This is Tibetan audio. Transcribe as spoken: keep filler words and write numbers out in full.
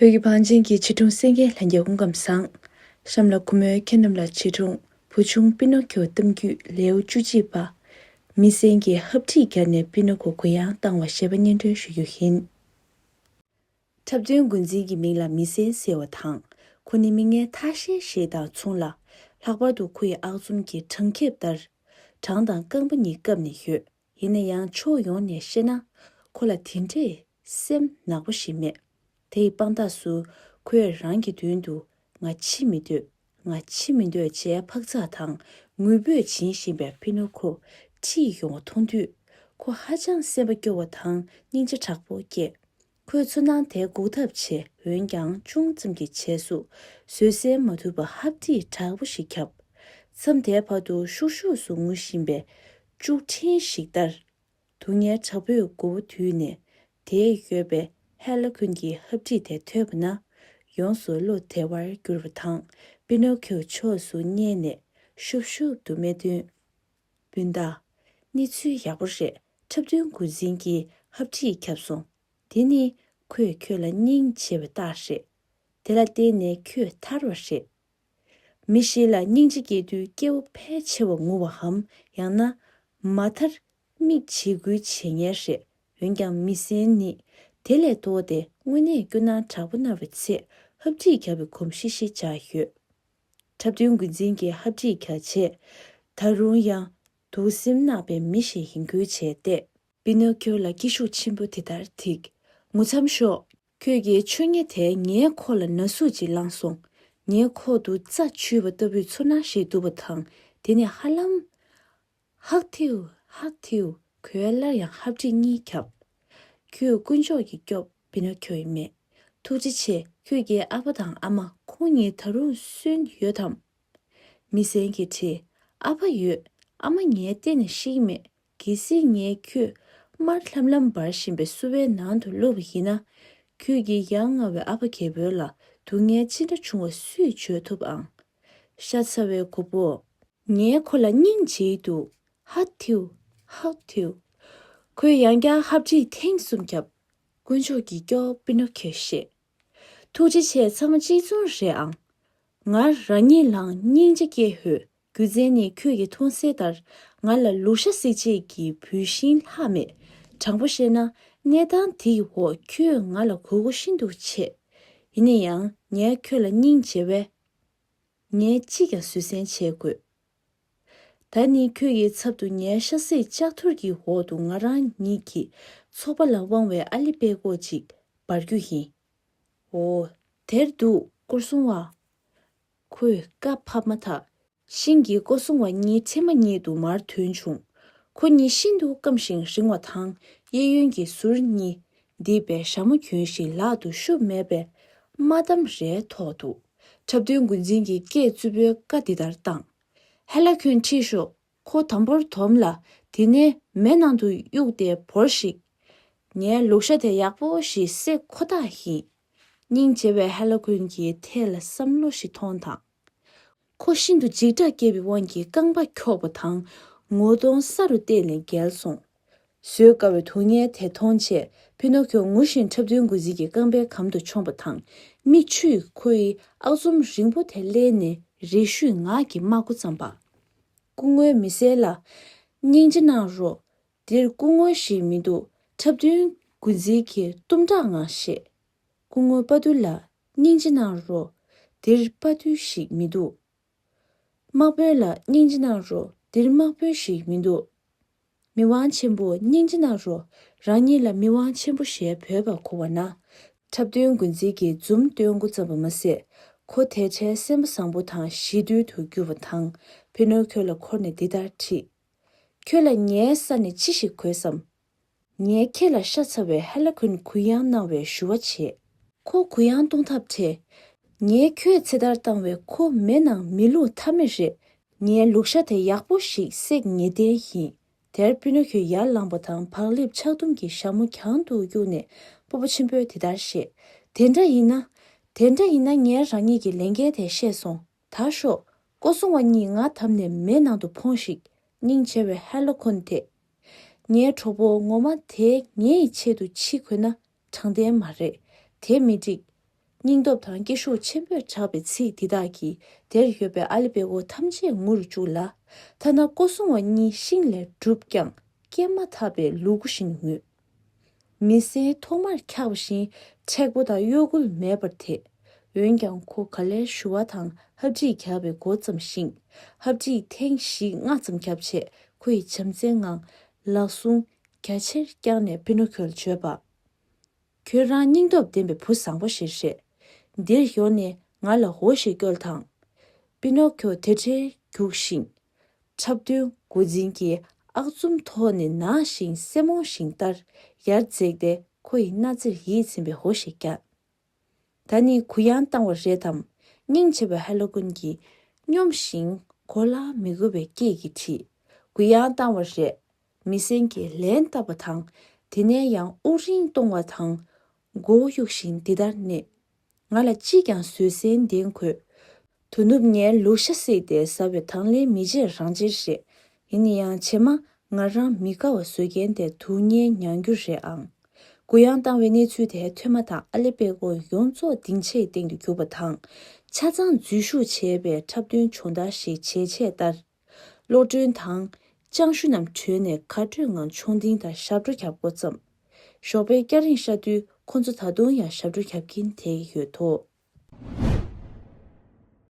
བོད་ཀྱི་བང་ཆེན་གྱི་བྱིས་སྒྲུང་གསན་མཁན་ལྷན་རྒྱས་སྐུ་ཁམས་བཟང་། གཤམ་ལ་གུས་མོས་ཁྱེད་རྣམས་ལ་བྱིས་སྒྲུང་བུ་ཆུང་པི་ནོ་ཁྱོ་གཏམ་རྒྱུད་ལེའུ་བཅུ་གཅིག་པ། མི་སེང་གེས་ཧབ་ཁྲིད་བརྒྱབ་ནས་པི་ནོ་ཁྱོ་གུ་ཡངས་བཏང་བ་ཞེས་པ་སྙན་སྒྲོན་ཞུ་རྒྱུ་ཡིན། འཁྲབ་སྟོན་འགོ་འཛིན་གྱི་མིང་ལ་མི་སེང་ཟེར་བ་དང་། ཁོ་ནི་མི་ངན་ཐ་ཤལ་ཞིག་དང་མཚུངས་ལ། ལྷག་པར་དུ་ཁོ་ཡི་ཨག་ཚོམ་གྱི་བྲང་ཁེབས་ལྟར། བྲང་དང་རྐང་པ་གཉིས་བཀབ་ནས་ཡོད། ཡིན་ན་ཡང་ཕྱོགས་ཡོངས་ནས་བཤད་ན། ཁོ་ལ་དེ་འདྲའི་སེམས་ནག་པོ་ཞིག་མེད། དེ་ཡི་དཔང་རྟགས་སུ་ཁོས་རང་གི་མདུན་དུ། ང་འཆི་མི་འདོད། ང་འཆི་མི་འདོད་ཅེས་འཕག་འཚག་དང་ངུ་འབོད་བྱེད་བཞིན་པའི་པི་ནོ་ཁྱོ་ཁྲིད་ཡོང་བ་མཐོང་དུས། ཁོ་ཧ་ཅང་སེམས་པ་སྐྱོ་བ་དང་སྙིང་རྗེ་དྲག་པོ་སྐྱེས། ཁོས་ཚོར་སྣང་དེ་འགུག་ཐབས་བྱས། འོན་ཀྱང་ཅུང་ཙམ་གྱི་རྗེས་སུ་བཟོད་བསྲན་མ་ཐུབ་པར་ཧབ་ཁྲིད་དྲག་པོ་ཞིག་བརྒྱབ། མཚམས་དེའི་བར་དུ་ཤུགས་ཤུགས་སུ་ངུ་བཞིན་པའི་ལྕུག་ཕྲན་ཞིག་ལྟར། སྡུག་བསྔལ་དྲག་པོས་མགོ་བོ་དུད་ནས་དེར་ཡོད་པའི་ཧེ་ལ་ཁུན་གྱི་ཧབ་ཁྲིད་དེ་ཐོས་པ་ན། ཡོངས་སུ་བློ་བདེ་བར་གྱུར་བ་དང་པི་ནོ་ཁྱོ་ཕྱོགས་སུ་བསྙེས་ནས་ཤུབ་ཤུབ་ཏུ་སྨྲས་དོན། སྤུན་ཟླ། གནས་ཚུལ་ཡག་པོ་རེད། འཁྲབ་སྟོན་འགོ་འཛིན་གྱིས་ཧབ་ཁྲིད་བརྒྱབ་སོང་། དེ་ནི་ཁོས་ཁྱོད་ལ་སྙིང་རྗེ་བའི་རྟགས་རེད། དེ་ལ་བརྟེན་ནས་ཁྱོད་ཐར་བ་རེད། མི་ཞིག་ལ་སྙིང་རྗེ་སྐྱེ་དུས་སྐྱེ་བོ་ཕལ་ཆེ་བ་ངུ་བའམ། ཡང་ན་མ་མཐར་མིག་འབྱིད་འགུལ་བྱེད་ཉེན་རེད། འོན་ཀྱང་མི་སེང་ནི་དེ་ལས་ལྡོག་སྟེ་དངོས་གནས་སྐྱོ་སྣང་དྲག་པོ་མནར་བའི་ཚེ་ཧབ་ཁྲིད་བརྒྱབ་པའི་གོམས་གཤིས་ཤིག་ཆགས་ཡོད། འཁྲབ་སྟོན་འགོ་འཛིན་གྱིས་ཧབ་ཁྲིད་བརྒྱབ་རྗེས། ད་རུང་ཡང་སྡུག་སེམས་གནག་པའི་མི་ཞིག་ཡིན་ཁུལ་བྱས་ཏེ། པི་ནོ་ཁྱོ་ལ་སྐྱིད་ཤུགས་ཆེན་པོས་དེ་ལྟར་དྲིས། ངུ་མཚམས་ཤོག་ཁྱོད་ཀྱི་ཆོས་ཉིད་དེས་ངའི་ཁོག་ལ་ན་ཟུག་ཅིག་བསླངས་སོང་། ངའི་ཁོག་ཏུ་རྩྭ་ཆུད་པ་ལྟ་བུའི་ཚོར་སྣང་ཞིག་འདུག་པ་དང་། དེ་ནི་ཧ་ལམ། ཧག་ཐིའུ། ཧག་ཐིའུ། ཁོས་སླར་ཡང་ཧབ་ཁྲིད་གཉིས་བརྒྱབ། ཁྱོད་དཀོན་མཆོག་གི་སྐྱོབ་པི་ནོ་ཁྱོ་ཡིན་མེད། ཐུགས་རྗེ་ཆེ། ཁྱོད་ཀྱི་ཨ་ཕ་དང་ཨ་མ་ཁོང་གཉིས་ད་རུང་གསོན་ཡོད་དམ། མི་སེང་གིས་དྲིས། ཨ་ཕ་ཡོད། ཨ་མ་ངས་གཏན་ནས་ཤེས་ཀྱི་མེད། གལ་སྲིད་ངས་ཁྱོད་དམར་ལྷམ་ལྷམ་འབར་བཞིན་པའི་བསུ་བའི་ནང་དུ་བླུགས་པ་ཡིན་ན། ཁྱོད་ཀྱི་ཡ་ང་བའི་ཨ་ཕ་རྒད་པོ་ལ་སྡུག་བསྔལ་ཅི་འདྲ་བྱུང་བ་སུས་བརྗོད་ཐུབ་ཨང་། ཤ་ཚ་བའི་མགོ་བོ། ངས་ཁོ་ལ་སྙིང་རྗེ་འདུག་ཧ་ཐིའུ། ཧ་ཐིའུ། ཁོས་ཡང་བསྐྱར་ཧབ་ཁྲིད་ཐེངས་གསུམ་བརྒྱབ། དཀོན་མཆོག་གི་སྐྱོབ་པི་ནོ་ཁྱོས་བཤད། ཐུགས་རྗེ་ཆེ། ཚང་མ་གཅིག་མཚུངས་རེད་ཨང་། ང་རང་ཉིད་ལའང་སྙིང་རྗེ་སྐྱེས་ཡོད། རྒྱུ་མཚན་ནི་ཁྱོད་ཀྱིས་མཐོང་གསལ་ལྟར་ང་ལ་ལུག་ཤ་བསྲེག་བྱེད་ཀྱི་བུད་ཤིང་ལྷག་མེད། དྲང་པོ་བཤད་ན། གནས་སྟངས་དེ་ཡི་འོག་ཁྱོད་ང་ལ་དགོས་མཁོ་ཤིན་ཏུ་ཆེ། ཡིན་ན་ཡང་ངས་ཁྱོད་ལ་སྙིང་རྗེ་བས། ངས་ཅིས་ཀྱང་བཟོད་བསྲན་བྱེད་དགོས། ད་ནི་ཁྱོད་ཀྱི་ཚབ་ཏུ་ངའི་ཤ་བསྲེགས་ལྕགས་ཐུར་གྱི་འོག་ཏུ་ང་རང་ཉིད་ཀྱི་ཚོགས་པ་ལ་དབང་བའི་ཨ་ལི་དཔེ་ཀོ་ཅིག་འབར་རྒྱུ་ཡིན། འོ། དེར་འདུག་སྐོར་སྲུང་བ། ཁོས་བཀའ་ཕབ་མ་ཐག་ཤིང་གི་སྐོར་སྲུང་བ་གཉིས་ཁྲིས་མ་གཉིས་དུ་མར་ཐོན་བྱུང་། ཁོ་གཉིས་ཤིན་ཏུ་སྐམ་ཞིང་རིང་བ་དང་གཡས་གཡོན་གྱི་ཟུར་གཉིས་འདེབས་པའི་ཞྭ་མོ་གྱོན་ཞིང་ལག་ཏུ་ཤུབས་མེད་པའི་དམར་ཐམ་རེ་ཐོགས་འདུག་འཁྲབ་སྟོན་འགོ་འཛིན་གྱིས་སྐད་རྩུབ་པོས་བཀའ་འདི་ལྟར་བཏང་། ཧེ་ལ་ཁྱོད་ཁྲིད་ཤོག་ཁོ་དམ་པོར་དོམ་ལ། དེ་ནས་མེ་ནང་དུ་གཡུགས་ཏེ་བོར་ཤིག་ངས་ལུག་ཤ་དེ་ཡག་པོ་ཞིག་བསྲེག་ཁོ་ཐག་ཡིན། སྙིང་རྗེ་བའི་ཧེ་ལ་ཁུན་གྱི་ཐད་ལ་བསམ་བློ་ཞིག་ཐོངས་དང་། ཁོ་ཤིན་ཏུ་འཇིགས་སྐྲག་སྐྱེས་པའི་དབང་གིས་རྐང་པ་འཁྱོག་པ་དང་ངོ་གདོང་ས་རུ་བལྟས་ནས་བརྒྱལ་སོང་། བཟོད་དཀའ་བའི་སྡུག་བསྔལ་དེ་མཐོང་རྗེས་པི་ནོ་ཁྱོ་ངུ་བཞིན་འཁྲབ་སྟོན་འགོ་འཛིན་གྱི་རྐང་པའི་གམ་དུ་མཆོངས་པ་དང་། མིག་ཆུས་ཁོ་ཡི་ཨག་ཚོམ་རིང་པོ་དེ་བསླད་ནས་རེ་ཞུས་ངག་གིས་སྨྲ་འགོ་བརྩམས་པ། སྐུ་ངོ་མི་སེར་ལགས། སྙིང་རྗེ་གནང་རོགས། འདིར་སྐུ་ངོ་ཞིག་མི་འདུག་འཁྲབ་སྟོན་འགོ་འཛིན་གྱིས་གཏུམ་དྲག་ངང་བཤད། སྐུ་ངོ་དཔའ་བརྟུལ་ལགས། སྙིང་རྗེ་གནང་རོགས། འདིར་དཔའ་བརྟུལ་ཞིག་མི་འདུག་དམག་དཔོན་ལགས། སྙིང་རྗེ་གནང་རོགས། འདིར་དམག་དཔོན་ཞིག་མི་འདུག་མི་དབང་ཆེན་པོ། སྙིང་རྗེ་གནང་རོགས། རང་ཉིད་ལ་མི་དབང་ཆེན་པོ་ཞེས་འབོད་པར་གོ་བ་ན། འཁྲབ་སྟོན་འགོ་འཛིན་གྱིས་འཛུམ་སྟོན་འགོ་བརྩམས་པ་མ་ཟད། ཁོ་དེ་འཕྲལ་སེམས་པ་བཟང་པོ་དང་ཞི་དུལ་དུ་གྱུར་བ་དང་། པི་ནོ་ཁྱོ་ལ་འཁོར་ནས་འདི་ལྟར་དྲིས། ཁྱོད་ལ་ངའི་ས་ནས་ཅི་ཞིག་དགོས་སམ། ངས་ཁྱེད་ལ་ཤ་ཚ་བའི་ཧེ་ལ་ཁུན་གུ་ཡངས་གནང་བའི་ཞུ་བ་བྱེད། ཁོ་གུ་ཡངས་གཏོང་ཐབས་བྲལ། ངས་ཁྱོད་ཚེ་ཐར་བཏང་བས་ཁོ་མེ་ནང་མི་བླུགས་ཐབས་མེད་རེད། ངའི་ལུག་ཤ་དེ་ཡག་པོ་ཞིག་བསྲེག་ངེས་གཏན་ཡིན། དེར་པི་ནོ་ཁྱོ་ཡར་ལངས་པ་དང་བག་ལེབ་ཆག་དུམ་གྱི་ཞྭ་མོ་གྱང་དུ་གཡུགས་ནས་སྤོབས་པ་ཆེན་པོས་དེ་ལྟར་བཤད། དེ་འདྲ་ཡིན་ན། དེ་འདྲ་ཡིན་ན་ངས་རང་ཉིད་ཀྱི་ལས་འགན་དེ་ཤེས་སོང་། ད་ཤོག་སྐོར་སྲུང་བ་གཉིས་ང་དམ་ནས་མེ་ནང་དུ་ཕོངས་ཤིག་སྙིང་རྗེ་བའི་ཧེ་ལོ་ཁོན་དེ། ངའི་གྲོགས་པོ་ངོ་མ་དེ་ངའི་ཆེད་དུ་འཆི་དགོས་ན་དྲང་བདེན་མ་རེད། དེ་མི་འགྲིག་སྙིང་སྟོབས་དང་སྐྱེ་ཤུགས་ཆེན་པོས་གྲགས་པའི་ཚིག་འདི་དག་གིས་དེར་ཡོད་པའི་ཨ་ལེ་པེ་ཀོ་ཐམས་ཅད་ངུ་རུ་བཅུག་ལ། ཐ་ན་ཀོ་སྲུང་བ་གཉིས་ཤིང་ལས་གྲུབ་ཀྱང་སྐྱེས་མ་ཐག་པའི་ལུ་གུ་བཞིན་ངུས། མི་སེར་ཐོག་མར་འཁྱགས་པ་བཞིན་མཁྲེགས་པོ་དང་གཡོ་འགུལ་མེད་པར་དེད། འོན་ཀྱང་ཁོ་ག་ལེར་ཞུ་བ་དང་ཧབ་སྦྲིད་རྒྱག་པའི་འགོ་བརྩམས་ཤིང་། ཧབ་སྦྲིད་ཐེངས་བཞི་ལྔ་ཙམ་བརྒྱབ་རྗེས་ཁོ་ཡིས་བྱམས་བརྩེའི་ངང་ལག་ཟུང་རྒྱ་ཆེར་བརྐྱངས་ནས་པི་ནོ་ཁྱོ་ལ་བརྗོད་པ། ཁྱོད་རང་སྙིང་སྟོབས་ལྡན་པའི་བུ་བཟང་པོ་ཞིག་རེད། འདིར་ཡོང་ནས་ང་ལ་འོ་ཞིག་སྐྱོལ་དང་། པི་ནོ་ཁྱོ་དེ་འཕྲལ་རྒྱུགས་ཤིང་། འཁྲབ་སྟོན་འགོ་འཛིན་གྱི་ཨག་ཚོམ་ཐོག་ནས་ན་ཞིང་སེར་མོ་ཞིང་ལྟར་ཡར་འཛེགས་ཏེ་ཁོ་ཡི་སྣ་རྩེར་ཡིད་ཚིམ་པའི་འོ་ཞིག་བརྒྱབ། ད་ནི་གུ་ཡངས་བཏང་བ་རེད་དམ། སྙིང་རྗེ་བའི་ཧ་ལོ་ཀུན་གྱིས་སྙོམས་ཤིང་གོ་ལ་མི་དགོས་པའི་སྐད་ཀྱིས་དྲིས། གུ་ཡངས་བཏང་བ་རེད། མི་སེམས་ཀྱིས་ལན་བཏབ་པ་དང་། དེ་ནས་ཡང་དབུགས་རིང་གཏོང་བ་དང་། མགོ་བོ་གཡུག་བཞིན་འདི་ལྟར་སྨྲས། ང་ལ་ཅིས་ཀྱང་བཟོད་བསྲན་ལྡན་དགོས། དོ་ནུབ་ངའི་ལུག་ཤ་བསྲེགས་ཏེ་ཟ་བའི་དང་ལེན་མི་བྱེད་རང་བྱེད་རེད། ཡིན་ན་ཡང་རྗེས་མ་ང་རང་མི་དགའ་བ་བཟོ་མཁན་དེ་སྡུག་བསྔལ་མྱང་རྒྱུ་རེད་ཨང་། གུ་ཡངས་བཏང་བའི་གནས་ཚུལ་དེ་ཐོས་མ་ཐག་ཨ་ལེ་པེ་ཀོ་ཡོངས་རྫོགས་སྡིངས་ཆའི་སྟེང་དུ་རྒྱུག་པ་དང་། ཆ་ཚང་འཛུལ་ཞུགས་བྱས་པའི་འཁྲབ་སྟོན་སྦྱོང་བརྡར་ཞིག་བྱས་ཆེད་ལྟར། གློག་སྒྲོན་དང་། ལྕང་ཤུ་རྣམས་གྲོལ་ནས་གར་འགྲོས་ངང་མཆོང་ལྡིང་དང་ཞབས་བྲོ་རྒྱག་འགོ་བརྩམས། ཞོགས་པའི་སྐྱ་རེངས་ཤར་དུས་ཁོ་ཚོ་ད་དུང་ཡང་ཞབས་བྲོ་རྒྱག་གིན་བསྡད་ཡོད་དོ།